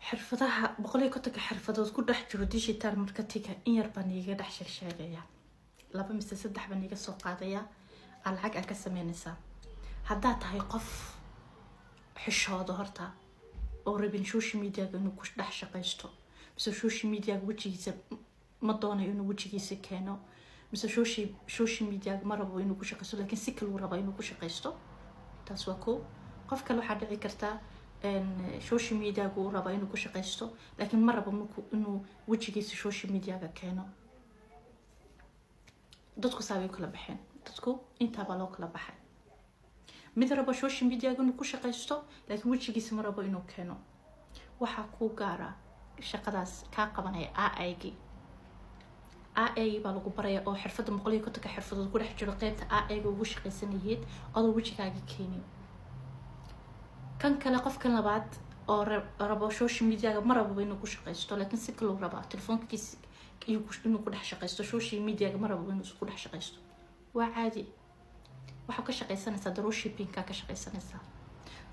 Xirfadaha 150-ka xirfadood ku dhex jiro digital marketinga in yar baan iiga dhex sheegsheegaya, laba mise saddex baan iiga soo qaadaya. Aa lacag aa ka sameynaysaa haddaad tahay qof xishooda horta oo rabin social mediaga inuu ku dhex shaqaysto, mise social mediaga wejigiisa ma doonayo inuu wejigiisa keeno, mise social mediaga ma rabo inuu ku shaqaysto, laakiin si kaluu rabaa inuu ku shaqaysto. Taas waa ko. Qof kale waxaa dhici karta social mediaga uu rabaa inuu ku shaqaysto, laakiin ma rabo marku inuu wejigiisa social mediaga keeno. Dadku saabay u kala baxeen. Dadku intaabaa loo kala baxay: mid rabo social mediaga inuu ku shaqaysto, laakiin wejigiisa ma rabo inuu keeno. Waxaa kuu gaara shaqadaas kaa qabanaya AI-gii. AI baa lagu baraya oo xirfadda 150-ka xirfadood ku dhex jiro qeybta AI-ga ugu shaqaysan lahayd adoo wejigaaga keenin. Kan kale, qofkan labaad oo rabo social mediaga ma rabo inuu ku shaqaysto, laakiin si kaluu rabaa telefoonkiisa inuu ku dhex shaqaysto. Social mediaga ma rabo inuu ku dhex shaqaysto. Waa caadi, waxaa ka shaqaysanaysaa dropshippingka ka shaqaysanaysaa.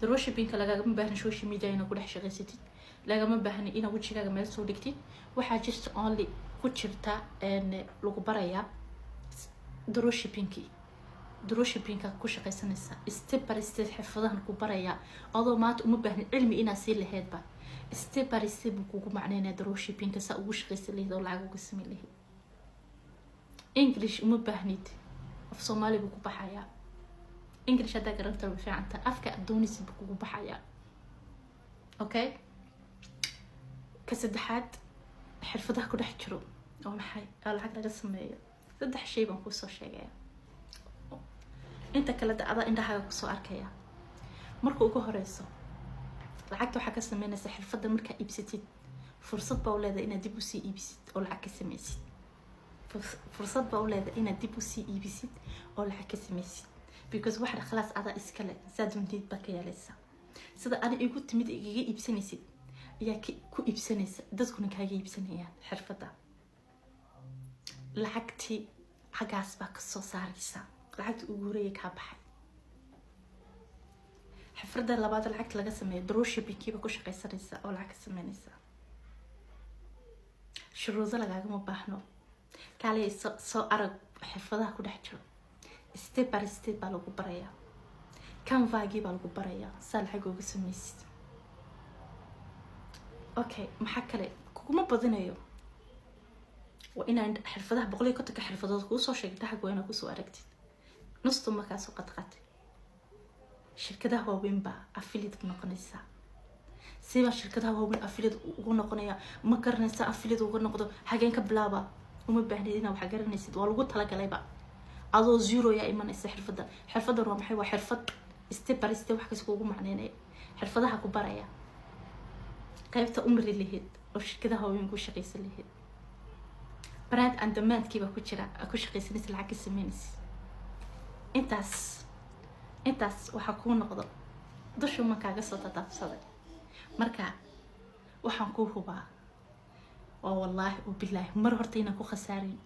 Dropshippingka lagagama baahna social media inaad ku dhex shaqaysatid, lagama baahna inaad wejigaaga meel soo dhigtid. Waxaa just only ku jirta lagu barayaa dropshippingki. Dropshippingka ku shaqaysanaysaa step by step, xirfadahan ku barayaa adoo maanta uma baahnin cilmi inaad sii laheydba. Step by step buu kugu macneynaya dropshippingka saa ugu shaqaysan lahayd oo lacag uga sameyn lahayd. English uma baahnid, af Soomaali buu ku baxayaa. English haddaa garanta way fiicanta, afka aad doonaysid buu kugu baxayaa. Okay, ka saddexaad xirfadaha ku dhex jiro oo maxay oo lacag laga sameeyo? Saddex shay baan kuusoo sheegaya, inta kale da adaa indhahaaga kusoo arkaya. Marka ugu horeyso, lacagta waxaa ka sameynaysa xirfadda markaa iibsatid, fursad baa u leedahay inaad dib usii iibisid oo lacag ka sameysid. Fursad baa u leedahay inaad dib usii iibisid oo lacag ka sameysid, because waxa khalaas adaa iskale, saa doonteed baa ka yeelaysa. Sida ani igu timid igaga iibsanaysid ayaa ku iibsanaysa, dadkuna kaaga iibsanayaan xirfadda. Lacagtii xaggaas baa kasoo saaraysa, lacagta ugu horeeya kaa baxay. Xirfadda labaad lacagta laga sameeyo, dropshippingkiiba ku shaqaysanaysa oo lacag ka sameynaysa. Shuruudo lagaagama baahno. Kaalay soo arag xirfadaha ku dhex jiro. Step by step baa lagu barayaa. Canvagii baa lagu barayaa saa lacag uga sameysid. Okay, maxaa kale? Kuguma badinayo. Waa inaan xirfadaha 150-ka xirfadood kuu soo sheegay dhaxag, waa inaad kusoo aragtid nustu markaasoo qadqatay. Shirkadaha waaweyn baa affiliate ku noqonaysaa. Sibaa shirkadaha waaweyn affiliate ugu noqonaya? Ma garanaysa affiliate uga noqdo, xageen ka bilaaba? Uma baahnid inaad wax garanaysid, waa lagu talagalayba. Adoo zero yaa imanaysa xirfadda. Xirfaddan waa maxay? Waa xirfad step by step wax kas kuugu macneynaya, xirfadaha ku baraya qaybta umri lahayd oo shirkadaha waaweyn ku shaqaysan lahayd. Print on demandkii baa ku jira aa ku shaqaysanaysa, lacag ka sameynaysa. Intaas waxaa kuu noqdo dushuma kaaga soo tataabsaday. Marka waxaan kuu hubaa waa wallaahi oo bilaahi mar horta inaan ku khasaarin.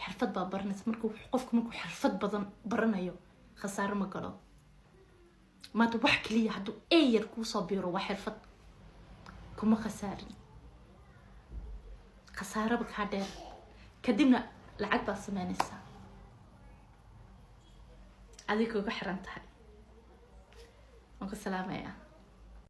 Xirfad baa baranaysa. Markuu qofku markuu xirfad badan baranayo, khasaaro ma galo. Maanta wax kaliya hadduu eyar kuusoo biiro, waa xirfad, kuma khasaarin, khasaaraba kaa dheer. Kadibna lacag baad sameynaysaa, adiga uga xiran tahay. Waan ku salaamayaa.